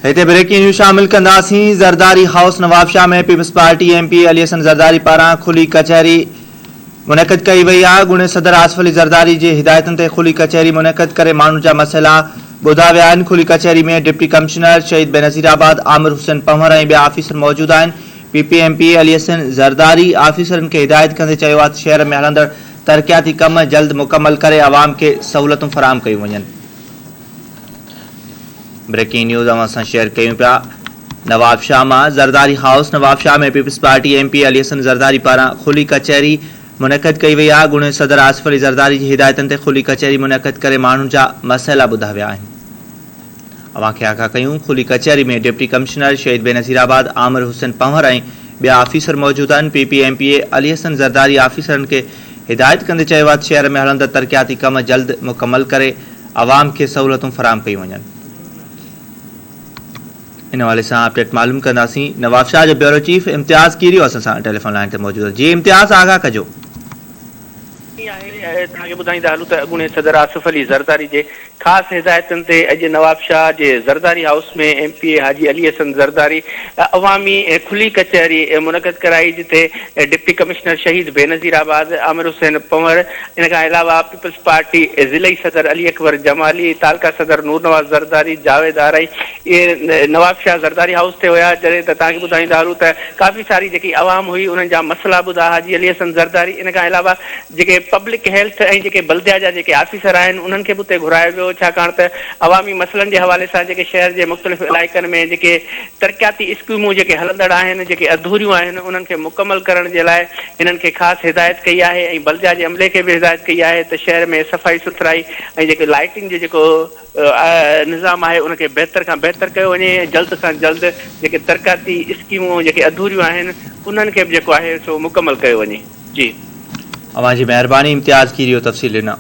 هتي breaking news شامل ڪنداسين، Zardari house Nawabshah ۾ peoples party M P A Ali Hassan Zardari پاران کلي ڪچهري منعقد ڪئي وئي آهي، اڳوڻي صدر آصف علي زرداري جي هدايتن تي کلي ڪچهري منعقد ڪري ماڻهن جا مسئلا ٻڌا ويا آهن، کلي ڪچهري ۾ ڊپٽي ڪمشنر شهيد بينظير آباد عامر حسين پنهور ۽ ٻيا آفيسر موجود آهن، P P M P A Ali Hassan Zardari آفيسرن کي هدايت ڪندي چيو آهي ته شهر ۾ هلندڙ ترقياتي ڪم جلد مڪمل ڪري عوام کي سهولتون فراهم ڪيون وڃن. بريڪنگ نيوز اوهان سان شيئر ڪيون پيا نوابشاهه مان Zardari house Nawabshah ۾ peoples party M P Ali Hassan Zardari پاران کلي ڪچهري منعقد ڪئي وئي آهي اڳوڻي صدر آصف علي زرداري جي هدايتن تي کلي ڪچهري منعقد ڪري ماڻهن جا مسئلا ٻڌا ويا آهن اوهان کي آگاهه ڪيون کلي ڪچهري ۾ ڊپٽي ڪمشنر شهيد بينظير آباد عامر حسين پنهور ۽ ٻيا آفيسر موجود آهن P P M P A Ali Hassan Zardari آفيسرن کي هدايت ڪندي چيو آهي ته شهر ۾ هلندڙ ترقياتي ڪم جلد مڪمل ڪري عوام کي سهولتون فراهم ڪيون وڃن. ان حوالي سان اپڊيٽ معلوم ڪنداسين. نوابشاهه جو بيورو چيف امتياز ڪيريو اسان سان ٽيليفون لائين تي موجود آهي. جي امتياز آگاهه ڪجو. آهي توهان کي ٻڌائيندا هلون ته اڳوڻي صدر آصف علي زرداري جي خاص هدايتن تي اڄ نوابشاهه جي Zardari house ۾ M P A Haji Ali Hassan Zardari عوامي کلي ڪچهري منعقد ڪرائي جتي ڊپٽي ڪمشنر شهيد بينظير آباد عامر حسين پنهور ان کان علاوه پيپلز پارٽي ضلعي صدر علي اڪبر جمالي، تعلقه صدر نور نواز زرداري، جاويد آرائي اهي نوابشاهه زرداري هائوس تي هيا جڏهن ته توهان کي ٻڌائيندا هلون ته ڪافي ساري جيڪي عوام هئي انهن جا مسئلا ٻڌا حاجي علي حسن زرداري ان کان علاوه جيڪي پبلڪ هيلٿ ۽ جيڪي بلديا جا جيڪي آفيسر آهن انهن کي به اتي گهرايو ويو ڇاڪاڻ ته عوامي مسئلن جي حوالي سان جيڪي شهر جي مختلف علائقن ۾ جيڪي ترقياتي اسڪيمون جيڪي هلندڙ آهن جيڪي اڌوريون آهن انهن کي مڪمل ڪرڻ جي لاء هنن کي خاص هدايت ڪئي آهي ۽ بلديا جي عملي کي به هدايت ڪئي آهي ته شهر ۾ صفائي سٿرائي ۽ جيڪي لائيٽنگ جو جيڪو نظام آهي ان کي بهتر کان بهتر ڪيو وڃي ۽ جلد کان جلد جيڪي ترقياتي اسڪيمون جيڪي اڌوريون آهن انهن کي به جيڪو آهي سو مڪمل ڪيو وڃي جي. اوهان جي مهرباني امتياز کيريو تفصيل ڏنا.